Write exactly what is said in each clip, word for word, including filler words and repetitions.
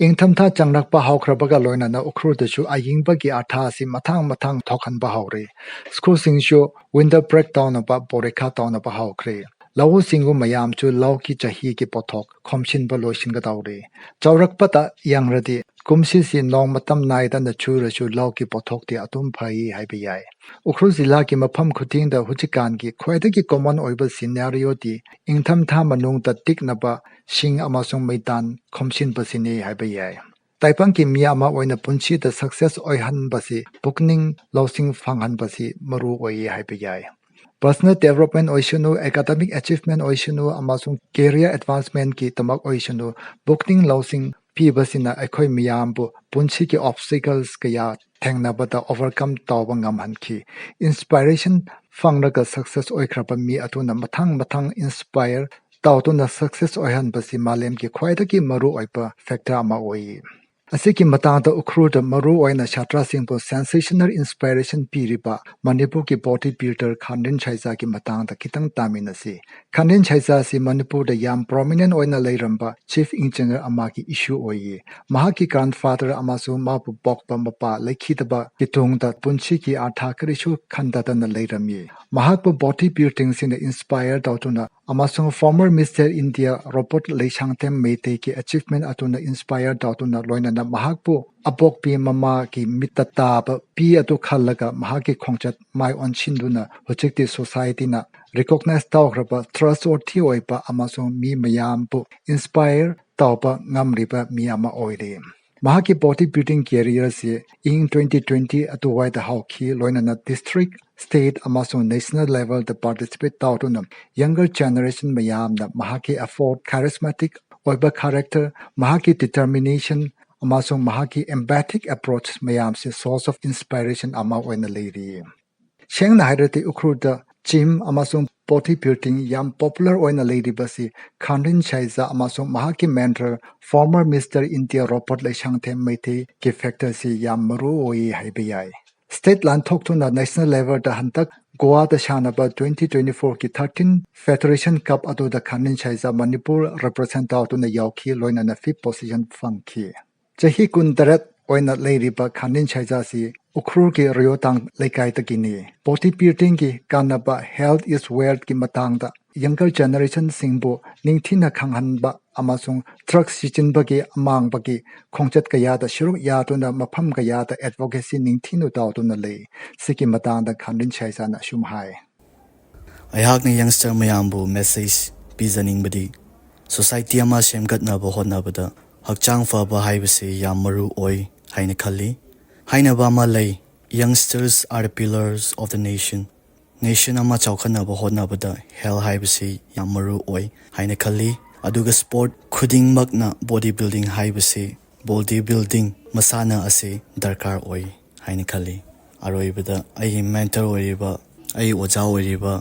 ꯏꯪꯊꯝꯊꯥ ꯆꯪꯂꯛꯄ ꯍꯧꯈ꯭ꯔꯕꯒ ꯂꯣꯏꯅꯅ ꯎꯈ꯭ꯔꯨꯜꯗꯁꯨ ꯑꯏꯪꯕꯒꯤ ꯑꯥꯔꯊ ꯑꯁꯤ ꯃꯊꯪ ꯃꯊꯪ ꯊꯣꯛꯍꯟꯕ ꯍꯧꯔꯦ꯫ ꯁ꯭ꯀꯨꯜꯁꯤꯡꯁꯨ winter break ꯇꯧꯅꯕ ꯄꯣꯔꯤꯈꯥ ꯇꯧꯅꯕ ꯍꯧꯈ꯭ꯔꯦ꯫ ꯂꯧꯎ ꯁꯤꯡꯎ ꯃꯌꯥꯝꯁꯨ ꯂꯧꯒꯤ ꯆꯍꯤꯒꯤ ꯄꯣꯠꯊꯣꯛ ꯈꯣꯝꯁꯤꯟꯕ ꯂꯣꯏꯁꯤꯟꯒꯗꯧꯔꯦ꯫ ꯆꯥꯎꯔꯛꯄꯗ ꯌꯦꯡꯔꯗꯤ ꯀꯨꯝꯁꯤꯁꯤ ꯅꯣꯡ ꯃꯇꯝ ꯅꯥꯏꯗꯅ ꯆꯨꯔꯁꯨ ꯂꯧꯒꯤ ꯄꯣꯠꯊꯣꯛꯇꯤ ꯑꯗꯨꯝ ꯐꯩ ꯍꯥꯏꯕ ꯌꯥꯏ꯫ ꯎꯈ꯭ꯔꯨꯜ ꯖꯤꯂꯥꯒꯤ ꯃꯐꯝ ꯈꯨꯗꯤꯡꯗ ꯍꯧꯖꯤꯛꯀꯥꯟꯒꯤ ꯈ꯭ꯋꯥꯏꯗꯒꯤ common ꯑꯣꯏꯕ scenario ꯗꯤ ꯏꯪꯊꯝꯊꯥ ꯃꯅꯨꯡꯗ ꯇꯤꯛꯅꯕ ꯁꯤꯡ ꯑꯃꯁꯨꯡ ꯃꯩꯇꯥꯟ ꯈꯣꯝꯁꯤꯟꯕꯁꯤꯅꯤ ꯍꯥꯏꯕ ꯌꯥꯏ꯫ ꯇꯥꯏꯕꯪꯒꯤ ꯃꯤ ꯑꯃ ꯑꯣꯏꯅ ꯄꯨꯟꯁꯤꯗ success ꯑꯣꯏꯍꯟꯕꯁꯤ ꯄꯨꯛꯅꯤꯡ ꯂꯧꯁꯤꯡ ꯐꯪꯍꯟꯕꯁꯤ ꯃꯔꯨ ꯑꯣꯏꯌꯦ ꯍꯥꯏꯕ ꯌꯥꯏ꯫ Personal development ꯑꯣꯏꯁꯅꯨ, academic achievement ꯑꯣꯏꯁꯅꯨ, ꯑꯃꯁꯨꯡ career advancement ꯀꯤꯗꯃꯛ ꯑꯣꯏꯁꯅꯨ, ꯄꯨꯛꯅꯤꯡ ꯂꯧꯁꯤꯡ ꯄꯤꯕꯁꯤꯅ ꯑꯩꯈꯣꯏ ꯃꯤꯌꯥꯝꯕꯨ ꯄꯨꯟꯁꯤꯒꯤ obstacles ꯀꯌꯥ ꯊꯦꯡꯅꯕꯗ overcome ꯇꯧꯕ ꯉꯝꯍꯟꯈꯤ꯫ Inspiration ꯐꯪꯂꯒ success ꯑꯣꯏꯈ꯭ꯔꯕ ꯃꯤ ꯑꯗꯨꯅ ꯃꯊꯪ ꯃꯊꯪ inspire ꯇꯧꯗꯨꯅ success ꯑꯣꯏꯍꯟꯕꯁꯤ ꯃꯥꯂꯦꯝꯒꯤ ꯈ꯭ꯋꯥꯏꯗꯒꯤ ꯃꯔꯨꯑꯣꯏꯕ factor ꯑꯃ ꯑꯣꯏꯌꯦ꯫ ꯑꯁꯤꯒꯤ ꯃꯇꯥꯡꯗ ꯎꯈ꯭ꯔꯨꯜꯗ ꯃꯔꯨ ꯑꯣꯏꯅ ꯁꯥꯇ꯭ꯔꯁꯤꯡꯕꯨ sensational inspiration ꯄꯤꯔꯤꯕ ꯃꯅꯤꯄꯨꯔꯒꯤ body builder ꯈꯥꯟꯗꯤꯟ ꯁꯥꯏꯖꯥꯒꯤ ꯃꯇꯥꯡꯗ ꯈꯤꯇꯪ ꯇꯥꯃꯤꯟꯅꯁꯤ꯫ ꯈꯥꯟꯗꯤꯟ ꯁꯥꯏꯖꯥ ꯑꯁꯤ ꯃꯅꯤꯄꯨꯔꯗ ꯌꯥꯝ prominent ꯑꯣꯏꯅ ꯂꯩꯔꯝꯕ chief engineer ꯑꯃꯒꯤ issue ꯑꯣꯏꯌꯦ꯫ ꯃꯍꯥꯛꯀꯤ grandfather ꯑꯃꯁꯨꯡ ꯃꯥꯕꯨ ꯄꯣꯛꯄ ꯃꯄꯥ ꯂꯩꯈꯤꯗꯕꯒꯤ ꯇꯨꯡꯗ ꯄꯨꯟꯁꯤꯒꯤ ꯑꯥꯔꯊ ꯀꯔꯤꯁꯨ ꯈꯟꯗꯗꯅ ꯂꯩꯔꯝꯃꯤ꯫ ꯃꯍꯥꯛꯄꯨ body building ꯁꯤꯡꯅ inspire ꯇꯧꯗꯨꯅ ꯑꯃꯁꯨꯡ former Mister India robot Leishangthem ꯃꯩꯇꯩꯒꯤ achievement ꯑꯗꯨꯅ inspire ꯇꯧꯗꯨꯅ ꯂꯣꯏꯅꯅ ꯃꯍꯥꯛꯄꯨ ꯑꯄꯣꯛꯄꯤ ꯃꯃꯥꯒꯤ ꯃꯤꯠꯇ ꯇꯥꯕ ꯄꯤ ꯑꯗꯨ ꯈꯜꯂꯒ ꯃꯍꯥꯛꯀꯤ ꯈꯣꯡꯆꯠ ꯃꯥꯏ ꯑꯣꯟꯁꯤꯟꯗꯨꯅ ꯍꯧꯖꯤꯛꯇꯤ society ꯅ recognize ꯇꯧꯈ꯭ꯔꯕ trustworthy ꯑꯣꯏꯕ ꯑꯃꯁꯨꯡ ꯃꯤ ꯃꯌꯥꯝꯕꯨ inspire ꯇꯧꯕ ꯉꯝꯂꯤꯕ ꯃꯤ ꯑꯃ ꯑꯣꯏꯔꯦ꯫ ꯃꯍꯥꯛꯀꯤ body building career ꯁꯤ ꯏꯪ twenty twenty ꯑꯗꯨꯋꯥꯏꯗ ꯍꯧꯈꯤ, ꯂꯣꯏꯅꯅ district, state ꯑꯃꯁꯨꯡ national level ꯗ participate ꯇꯧꯗꯨꯅ younger generation ꯃꯌꯥꯝꯅ ꯃꯍꯥꯛꯀꯤ effort, charismatic ꯑꯣꯏꯕ character, ꯃꯍꯥꯛꯀꯤ determination ꯑꯃꯁꯨꯡ ꯃꯍꯥꯛꯀꯤ empathic approach ꯃꯌꯥꯝꯁꯤ source of inspiration ꯑꯃ ꯑꯣꯏꯅ ꯂꯩꯔꯤ꯫ ꯁꯦꯡꯅ ꯍꯥꯏꯔꯗꯤ ꯎꯈ꯭ꯔꯨꯜꯗ gym ꯑꯃꯁꯨꯡ body building ꯌꯥꯝ popular ꯑꯣꯏꯅ ꯂꯩꯔꯤꯕꯁꯤ ꯈꯥꯟꯗꯤꯟ ꯁꯥꯏꯖꯥ ꯑꯃꯁꯨꯡ ꯃꯍꯥꯛꯀꯤ mentor former Mister India robot Leishangthem ꯃꯩꯇꯩꯒꯤ factor ꯁꯤ ꯌꯥꯝ ꯃꯔꯨ ꯑꯣꯏ ꯍꯥꯏꯕ ꯌꯥꯏ꯫ State ꯂꯥꯟꯊꯣꯛꯇꯨꯅ national level ꯗ ꯍꯟꯗꯛ ꯒꯣꯋꯥꯗ ꯁꯥꯟꯅꯕ twenty twenty-four ꯒꯤ thirteen Federation Cup ꯑꯗꯨꯗ ꯈꯥꯅꯤꯟ ꯁꯥꯏꯖꯥ ꯃꯅꯤꯄꯨꯔ represent ꯇꯧꯗꯨꯅ ꯌꯥꯎꯈꯤ, ꯂꯣꯏꯅꯅ fifth position ꯐꯪꯈꯤ꯫ ꯆꯍꯤ ꯀꯨꯟꯇꯔꯦꯠ ꯑꯣꯏꯅ ꯂꯩꯔꯤꯕ ꯈꯥꯅꯤꯟ ꯁꯥꯏꯖꯥꯁꯤ ꯎꯈ꯭ꯔꯨꯜꯒꯤ ꯔꯤꯌꯣꯇꯥꯡ ꯂꯩꯀꯥꯏꯗꯒꯤꯅꯤ꯫ Body building ꯒꯤ ꯀꯥꯟꯅꯕ, health is wealth ꯀꯤ ꯃꯇꯥꯡꯗ younger generation ꯁꯤꯡꯕꯨ ꯅꯤꯡꯊꯤꯅ ꯈꯪꯍꯟꯕ ꯑꯃꯁꯨꯡ drugs ꯁꯤꯖꯤꯟꯕꯒꯤ ꯑꯃꯥꯡꯕꯒꯤ ꯈꯣꯡꯆꯠ ꯀꯌꯥꯗ ꯁꯔꯨꯛ ꯌꯥꯗꯨꯅ ꯃꯐꯝ ꯀꯌꯥꯗ advocacy ꯅꯤꯡꯊꯤꯅ ꯇꯧꯗꯨꯅ ꯂꯩ꯫ ꯁꯤꯒꯤ ꯃꯇꯥꯡꯗ ꯈꯥꯅꯤꯟ ꯁꯥꯏꯖꯥꯅ ꯑꯁꯨꯝ ꯍꯥꯏ꯫ ꯑꯩꯍꯥꯛꯅ youngster ꯃꯌꯥꯝꯕꯨ message ꯄꯤꯖꯅꯤꯡꯕꯗꯤ, society ꯑꯃ ꯁꯦꯝꯒꯠꯅꯕ ꯍꯣꯠꯅꯕꯗ ꯍꯛꯆꯥꯡ ꯐꯕ ꯍꯥꯏꯕꯁꯤ ꯌꯥꯝ ꯃꯔꯨ ꯑꯣꯏ ꯍꯥꯏꯅ ꯈꯜꯂꯤ꯫ ꯍꯥꯏꯅꯕ ꯑꯃ ꯂꯩ, "Youngsters are the pillars of the nation." Nation ꯑꯃ ꯆꯥꯎꯈꯠꯅꯕ ꯍꯣꯠꯅꯕꯗ health ꯍꯥꯏꯕꯁꯤ ꯌꯥꯝ ꯃꯔꯨ ꯑꯣꯏ ꯍꯥꯏꯅ ꯈꯜꯂꯤ꯫ ꯑꯗꯨꯒ sport ꯈꯨꯗꯤꯡꯃꯛꯅ body building ꯍꯥꯏꯕꯁꯤ, body building ꯃꯁꯥꯟꯅ ꯑꯁꯤ ꯗꯔꯀꯥꯔ ꯑꯣꯏ ꯍꯥꯏꯅ ꯈꯜꯂꯤ꯫ ꯑꯔꯣꯏꯕꯗ ꯑꯩꯒꯤ mentor ꯑꯣꯏꯔꯤꯕ, ꯑꯩ ꯑꯣꯖꯥ ꯑꯣꯏꯔꯤꯕ,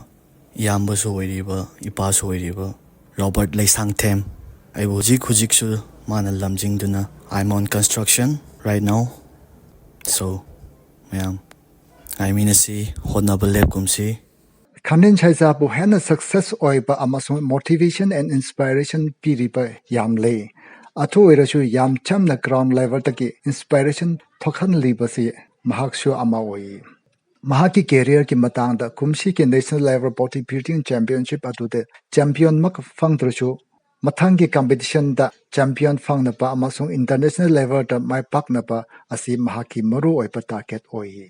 ꯏꯌꯥꯝꯕꯁꯨ ꯑꯣꯏꯔꯤꯕ, ꯏꯄꯥꯁꯨ ꯑꯣꯏꯔꯤꯕ ꯔꯣꯕꯔꯠ ꯂꯩꯁꯥꯡꯊꯦꯝ, ꯑꯩꯕꯨ ꯍꯧꯖꯤꯛ ꯍꯧꯖꯤꯛꯁꯨ ꯃꯥꯅ ꯂꯝꯖꯤꯡꯗꯨꯅ, "I'm on construction right now." So, ꯃꯌꯥꯝ ꯉꯥꯏꯃꯤꯟꯅꯁꯤ, ꯍꯣꯠꯅꯕ ꯂꯦꯞꯀꯨꯝꯁꯤ꯫ ꯈꯥꯅꯤꯟ ꯁꯥꯏꯖꯥꯕꯨ ꯍꯦꯟꯅ success ꯑꯣꯏꯕ ꯑꯃꯁꯨꯡ motivation and inspiration ꯄꯤꯔꯤꯕ ꯌꯥꯝ ꯂꯩ꯫ ꯑꯗꯨ ꯑꯣꯏꯔꯁꯨ ꯌꯥꯝ ꯆꯝꯅ ground level ꯗꯒꯤ inspiration ꯊꯣꯛꯍꯜꯂꯤꯕꯁꯤ ꯃꯍꯥꯛꯁꯨ ꯑꯃ ꯑꯣꯏ꯫ ꯃꯍꯥꯛꯀꯤ career ꯒꯤ ꯃꯇꯥꯡꯗ, ꯀꯨꯝꯁꯤꯒꯤ national level body building championship ꯑꯗꯨꯗ champion ꯃꯛ ꯐꯪꯗ꯭ꯔꯁꯨ, ꯃꯊꯪꯒꯤ competition ꯗ champion ꯐꯪꯅꯕ ꯑꯃꯁꯨꯡ international level ꯗ ꯃꯥꯏ ꯄꯥꯛꯅꯕ ꯑꯁꯤ ꯃꯍꯥꯛꯀꯤ ꯃꯔꯨꯑꯣꯏꯕ target ꯑꯣꯏ꯫